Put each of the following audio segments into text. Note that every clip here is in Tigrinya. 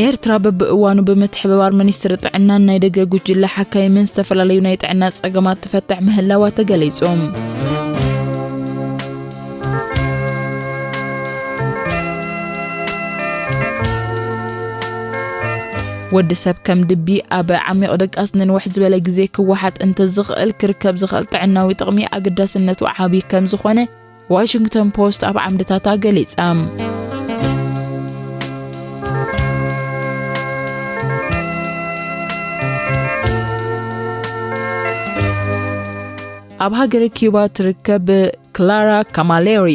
ኤርትራ በብእዋኑ ብምትሕብባር ሚኒስትሪ ጥዕናን ናይ ደገ ጉጅለ ሓካይምን ዝተፈላለዩ ናይ ጥዕና ጸገማት ትፈትሕ ምህላዋ ተገሊጹ። ወዲ ሰብ ከም ድቢ ኣብ ዓሚቕ ድቃስ ንንውሕ ዝበለ ግዜ ክወሓጥ እንተዝኽእል፣ ክርከብ ዝኽእል ጥዕናዊ ጥቕሚ ኣገዳስነቱ ዓቢ ከም ዝኾነ ዋሽንግተን ፖስት ኣብ ዓምድታታ ገሊጻ። ኣብ ሃገረ ኪዩባ ትርከብ ክላራ ካማሌሪ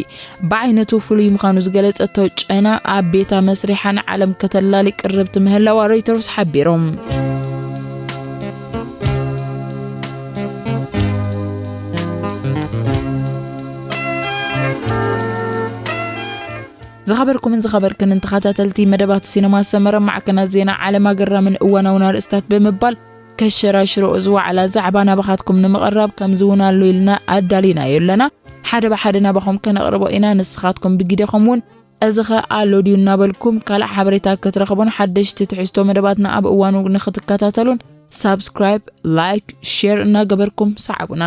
ብዓይነቱ ፍሉይ ምዃኑ ዝገለጸቶ ጨና ኣብ ቤታ መስሪሓ ንዓለም ከተላሊ ቅርብቲ ምህላዋ ሮይተርስ ሓቢሩ። ዝኸበርኩምን ዝኸበርክንን ተኸታተልቲ መደባት ሲነማ ሰመረ፣ ማዕከናት ዜና ዓለም ኣገራምን እዋናውን ኣርእስታት ብምባል ከሸራሽሮ ዝወዓላ ዛዕባ ናባኻትኩም ንምቕራብ ከምዚ እውን ኣሎ ኢልና ኣዳሊናዮ ኣለና። ሓደ ብሓደ ናባኹም ከነቕርቦ ኢና። ንስኻትኩም ብግደኹም እውን እዚ ኸ ኣሎ ድዩ እናበልኩም ካልእ ሓበሬታ ክትረኽቡን ሓደሽቲ ትሕዝቶ መደባትና ኣብ እዋኑ ንኽትከታተሉን ሳብስክራይብ፣ ላይክ፣ ሼር እናገበርኩም ሰዓቡና።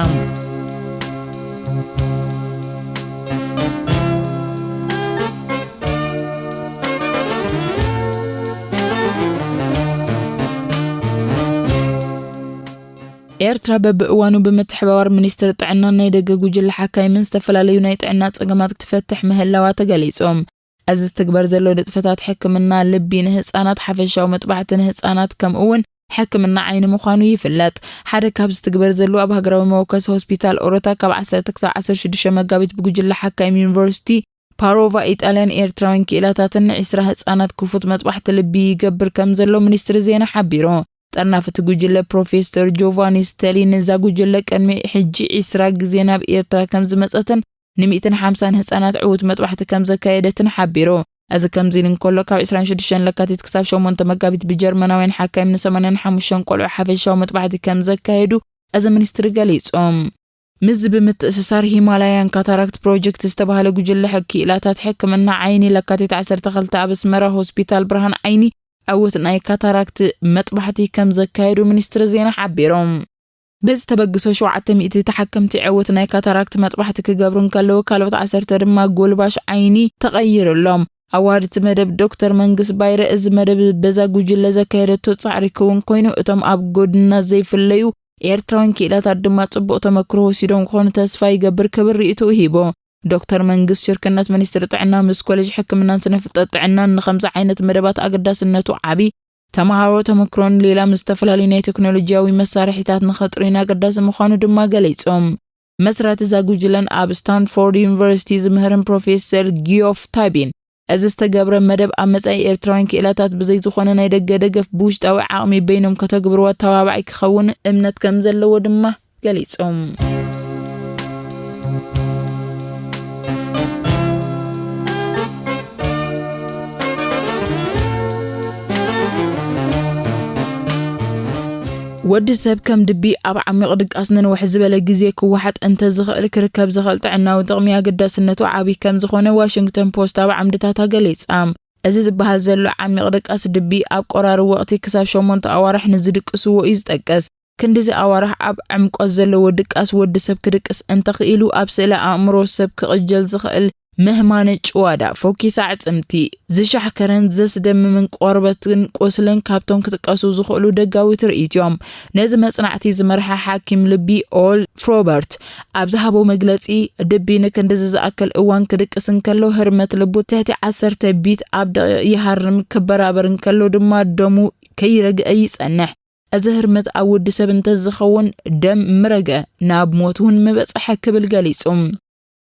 ኤርትራ በብእዋኑ ብምትሕብባር ሚኒስትሪ ጥዕናን ናይ ደገ ጉጅለ ሓካይምን ዝተፈላለዩ ናይ ጥዕና ጸገማት ክትፈትሕ ምህላዋ ተገሊጹ። እዚ ዝትግበር ዘሎ ንጥፈታት ሕክምና ልቢ ንህጻናት፣ ሓፈሻዊ መጥባሕቲ ንህጻናት፣ ከምኡ እውን ሕክምና ዓይኒ ምዃኑ ይፍለጥ። ሓደ ካብ ዝትግበር ዘሎ ኣብ ሃገራዊ መወከሲ ሆስፒታል ኦሮታ ካብ ዓሰርተ ክሳብ ዓሰርተ ሽዱሽተ መጋቢት ብጉጅለ ሓካይም ዩኒቨርሲቲ ፓሮቫ ኢጣልያን ኤርትራውያን ክኢላታትን ንዒስራ ህጻናት ክፉት መጥባሕቲ ልቢ ይገብር ከም ዘሎ ሚኒስትሪ ዜና ሓቢሩ። ጠርናፊ እቲ ጉጅለ ፕሮፌሰር ጆቫኒ ስተሊ ነዛ ጉጅለ ቅድሚ ሕጂ ዒስራ ግዜ ናብ ኤርትራ ከም ዝመጸትን ንሚእትን ሓምሳን ህጻናት ዕዉት መጥባሕቲ ከም ዘካየደትን ሓቢሩ። እዚ ከምዚ ኢሉ እንከሎ፣ ካብ ዕስራን ሽዱሽተን ለካቲት ክሳብ ሸሞንተ መጋቢት ብጀርመናውያን ሓካይም ንሰማንያን ሓሙሽተን ቆልዑ ሓፈሻዊ መጥባሕቲ ከም ዘካየዱ እዚ ሚኒስትሪ ገሊጹ። ምስዚ ብምትእስሳር፣ ሂማላያን ካታራክት ፕሮጀክት ዝተባህለ ጉጅለ ሕክ-፣ ክኢላታት ሕክምና ዓይኒ ለካቲት ዓሰርተ ክልተ ኣብ ኣስመራ ሆስፒታል ብርሃን ዓይኒ ዕዉት ናይ ካታራክት መጥባሕቲ ከም ዘካየዱ ሚኒስትሪ ዜና ሓቢሮም። በዚ ተበግሶ፣ ሸውዓተ ሚእቲ ተሓከምቲ ዕዉት ናይ ካታራክት መጥባሕቲ ክገብሩ እንከለዉ፣ ካልኦት ዓሰርተ ድማ ጎልባሽ ዓይኒ ተቐይሩሎም። ኣዋሃዲ እቲ መደብ ዶክተር መንግስ ባይረ፣ እዚ መደብ በዛ ጉጅለ ዘካየደቶ ጻዕሪ ክውን ኮይኑ፣ እቶም ኣብ ጎድና ዘይፍለዩ ኤርትራውያን ክኢላታት ድማ ጽቡቕ ተመክሮ ወሲዶም ክኾኑ ተስፋ ይገብር ክብል ርእይቶኡ ሂቡ። ዶክተር መንግስ ሽርክነት ሚኒስትሪ ጥዕና ምስ ኮሌጅ ሕክምናን ስነ ፍልጠት ጥዕናን ንኸምዚ ዓይነት መደባት ኣገዳስነቱ ዓቢ ተመሃሮ ተመክሮን ሌላ ምስ ዝተፈላለዩ ናይ ቴክኖሎጂያዊ መሳርሒታት ንኸጥርዩን ኣገዳሲ ምዃኑ ድማ ገሊጾም። መስራቲ እዛ ጉጅለን ኣብ ስታንፎርድ ዩኒቨርሲቲ ዝምህርን ፕሮፌሰር ጊዮፍ ታቢን፣ እዚ ዝተገብረ መደብ ኣብ መጻኢ ኤርትራውያን ክኢላታት ብዘይ ዝኾነ ናይ ደገ ደገፍ ብውሽጣዊ ዓቕሚ በይኖም ከተግብርዎ ኣተባባዒ ክኸውን እምነት ከም ዘለዎ ድማ ገሊጾም። ወዲ ሰብ ከም ድቢ ኣብ ዓሚቕ ድቃስ ንንውሕ ዝበለ ግዜ ክወሓጥ እንተ ዝኽእል፣ ክርከብ ዝኽእል ጥዕናዊ ጥቕሚ ኣገዳስነቱ ዓቢ ከም ዝኾነ ዋሽንግተን ፖስት ኣብ ዓምድታታ ገሊጻ። እዚ ዝበሃል ዘሎ ዓሚቕ ድቃስ ድቢ ኣብ ቆራሪ ወቕቲ ክሳብ ሸሞንተ ኣዋርሕ ንዝድቅስዎ እዩ ዝጠቅስ። ክንድዚ ኣዋርሕ ኣብ ዕምቆት ዘለዎ ድቃስ ወዲ ሰብ ክድቅስ እንተኽኢሉ፣ ኣብ ስእለ ኣእምሮ ሰብ ክቕጀል ዝኽእል ምህማነ ጭዋዳ፣ ፎኪሳ ኣዕጽምቲ፣ ዝሻሕከረን ዘስደምምን ቆርበትን ቁስልን ካብቶም ክጥቀሱ ዝኽእሉ ደጋዊ ትርኢት እዮም። ነዚ መጽናዕቲ ዝመርሐ ሓኪም ልቢ ኦል ፍሮበርት ኣብ ዝሃቦ መግለጺ፣ ድቢ ንክንድዚ ዝኣክል እዋን ክድቅስ እንከሎ፣ ህርመት ልቡ ትሕቲ ዓሰርተ ቢት ኣብ ደቂቕ ይሃርም፣ ክበራበር እንከሎ ድማ ደሙ ከይረግአ ይጸንሕ። እዚ ህርመት ኣብ ወዲ ሰብ እንተዝኸውን፣ ደም ምረገ፣ ናብ ሞት እውን ምበጽሐ ክብል ገሊጹ።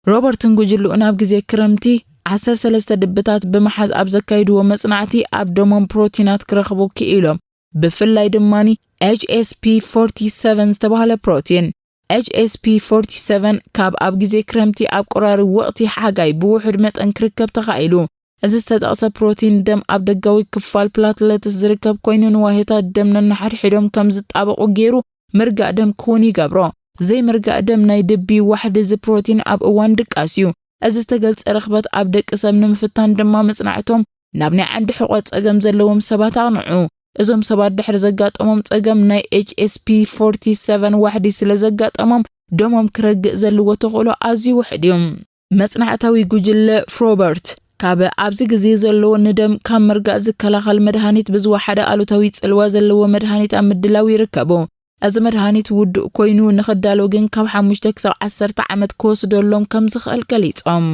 ሮበርትን ጉጅልኡን ኣብ ግዜ ክረምቲ ዓሰርተ ሰለስተ ድብታት ብምሓዝ ኣብ ዘካይድዎ መጽናዕቲ፣ ኣብ ደሞም ፕሮቲናት ክረኽቡ ክኢሎም። ብፍላይ ድማኒ ኤች ኤስ ፒ ፎርቲ ሰቨን ዝተባህለ ፕሮቲን። ኤች ኤስ ፒ ፎርቲ ሰቨን ካብ ኣብ ግዜ ክረምቲ ኣብ ቆራሪ ወቕቲ ሓጋይ ብውሑድ መጠን ክርከብ ተኻኢሉ። እዚ ዝተጠቕሰ ፕሮቲን ደም ኣብ ደጋዊ ክፋል ፕላትለትስ ዝርከብ ኮይኑ፣ ንዋህዮታት ደም ነንሓድሕዶም ከም ዝጣበቑ ገይሩ ምርጋእ ደም ክውን ይገብሮ። ዘይምርጋእ ደም ናይ ድቢ ዋሕዲ እዚ ፕሮቲን ኣብ እዋን ድቃስ እዩ። እዚ ዝተገልጸ ርኽበት ኣብ ደቂ ሰብ ንምፍታን ድማ መጽናዕቶም ናብ ናይ ዓንዲ ሕቖ ጸገም ዘለዎም ሰባት ኣቕንዑ። እዞም ሰባት ድሕሪ ዘጋጠሞም ጸገም ናይ ኤች ኤስ ፒ ፎርቲ ሰቨን ዋሕዲ ስለ ዘጋጠሞም፣ ደሞም ክረግእ ዘለዎ ተኽእሎ ኣዝዩ ውሑድ እዩ። መጽናዕታዊ ጉጅለ ፍሮበርት ካብ ኣብዚ ግዜ ዘሎ ንደም ካብ ምርጋእ ዝከላኸል መድሃኒት ብዝወሓደ ኣሉታዊ ጽልዋ ዘለዎ መድሃኒት ኣብ ምድላው ይርከቡ። እዚ መድሃኒት ውዱእ ኮይኑ ንኽዳሎ ግን ካብ ሓሙሽተ ክሳብ ዓሰርተ ዓመት ክወስደሎም ከም ዝኽእል ገሊጾም።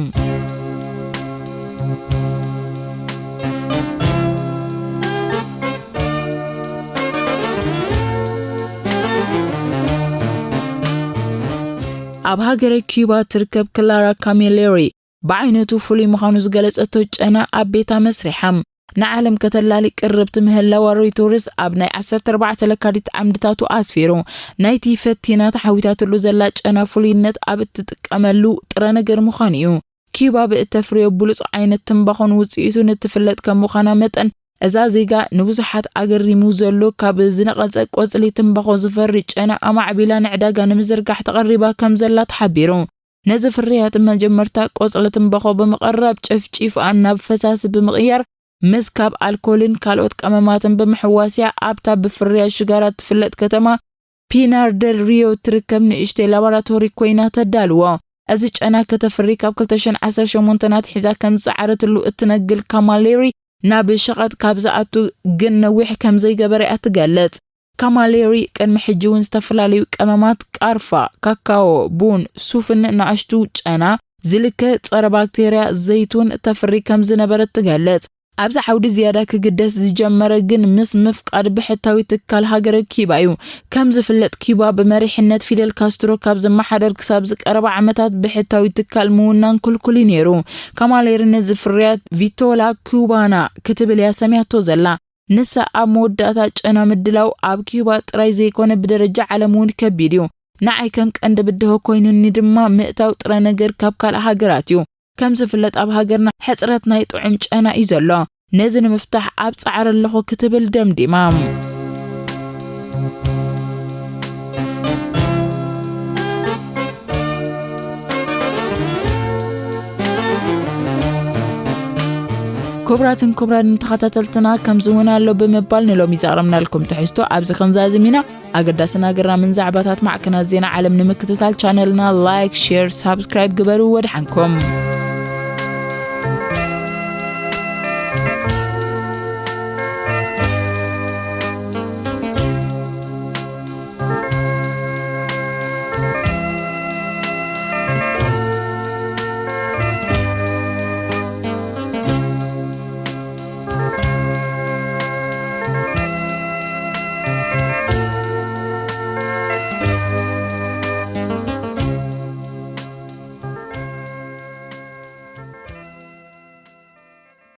ኣብ ሃገረ ኪዩባ ትርከብ ክላራ ካሜሌሪ ብዓይነቱ ፍሉይ ምዃኑ ዝገለጸቶ ጨና ኣብ ቤታ መስሪሓ ንዓለም ከተላሊ ቅርብቲ ምህላዋ ሮይተርስ ኣብ ናይ ዓሰርተ ኣርባዕተ ለካቲት ዓምድታቱ ኣስፊሩ። ናይቲ ፈቲና ተሓዊታትሉ ዘላ ጨና ፍሉይነት ኣብ እትጥቀመሉ ጥረ ነገር ምዃኑ እዩ። ኪዩባ ብእተፍርዮ ብሉጽ ዓይነት ትምባኾን ውጽኢቱን እትፍለጥ ከም ምዃና መጠን፣ እዛ ዜጋ ንብዙሓት ኣገሪሙ ዘሎ ካብ ዝነቐጸ ቆጽሊ ትምባኾ ዝፈሪ ጨና ኣማዕቢላ ንዕዳጋ ንምዝርጋሕ ተቐሪባ ከም ዘላ ተሓቢሩ። ነዚ ፍርያት መጀመርታ ቆጽሊ ትምባኾ ብምቕራብ ጨፍጪፍኣ ናብ ፈሳሲ ብምቕያር፣ ምስ ካብ ኣልኮልን ካልኦት ቀመማትን ብምሕዋስያ ኣብታ ብፍርያት ሽጋራ እትፍለጥ ከተማ ፒናር ደል ሪዮ እትርከብ ንእሽተይ ላቦራቶሪ ኮይና ተዳልዎ። እዚ ጨና ከተፍሪ ካብ ክልተ ሽሕን ዓሰርተ ሸሞንተን ኣትሒዛ ከም ዝጸዓረትሉ እትነግር ካማሌሪ፣ ናብ ሸቐጥ ካብ ዝኣቱ ግን ነዊሕ ከም ዘይገበረ እያ ትገልጽ። ካማሌሪ ቅድሚ ሕጂ እውን ዝተፈላለዩ ቀመማት፣ ቃርፋ፣ ካካዎ፣ ቡን፣ ሱፍን ንኣሽቱ ጨና ዝልከ ጸረ ባክቴርያ ዘይቱን ተፍሪ ከም ዝነበረት ትገልጽ። ኣብዚ ዓውዲ ዝያዳ ክግደስ ዝጀመረ ግን ምስ ምፍቃድ ብሕታዊ ትካል ሃገረ ኪባ እዩ። ከም ዝፍለጥ፣ ኪባ ብመሪሕነት ፊደል ካስትሮ ካብ ዝመሓደር ክሳብ ዝቀረባ ዓመታት ብሕታዊ ትካል ምውናን ክልኩል እዩ ነይሩ። ካማሌሪ ነዚ ፍርያት ቪቶላ ኩባና ክትብል እያ ሰምያቶ ዘላ። ንሳ ኣብ መወዳእታ ጨና ምድላው ኣብ ኪዩባ ጥራይ ዘይኮነ ብደረጃ ዓለም እውን ከቢድ እዩ። ንዓይ ከም ቀንዲ ብድሆ ኮይኑኒ ድማ ምእታው ጥረ ነገር ካብ ካልእ ሃገራት እዩ። ከም ዝፍለጥ ኣብ ሃገርና ሕጽረት ናይ ጥዑም ጨና እዩ ዘሎ። ነዚ ንምፍታሕ ኣብ ጻዕሪ ኣለኹ ክትብል ደምዲማ። ክቡራትን ክቡራትን ተኸታተልትና፣ ከምዚ እውን ኣሎ ብምባል ንሎሚ ዘቕረብናልኩም ትሕዝቶ ኣብዚ ክንዛዝም ኢና። ኣገዳስን ኣገራምን ዛዕባታት ማዕከናት ዜና ዓለም ንምክትታል ቻነልና ላይክ፣ ሼር፣ ሳብስክራይብ ግበሩ። ወድሓንኩም።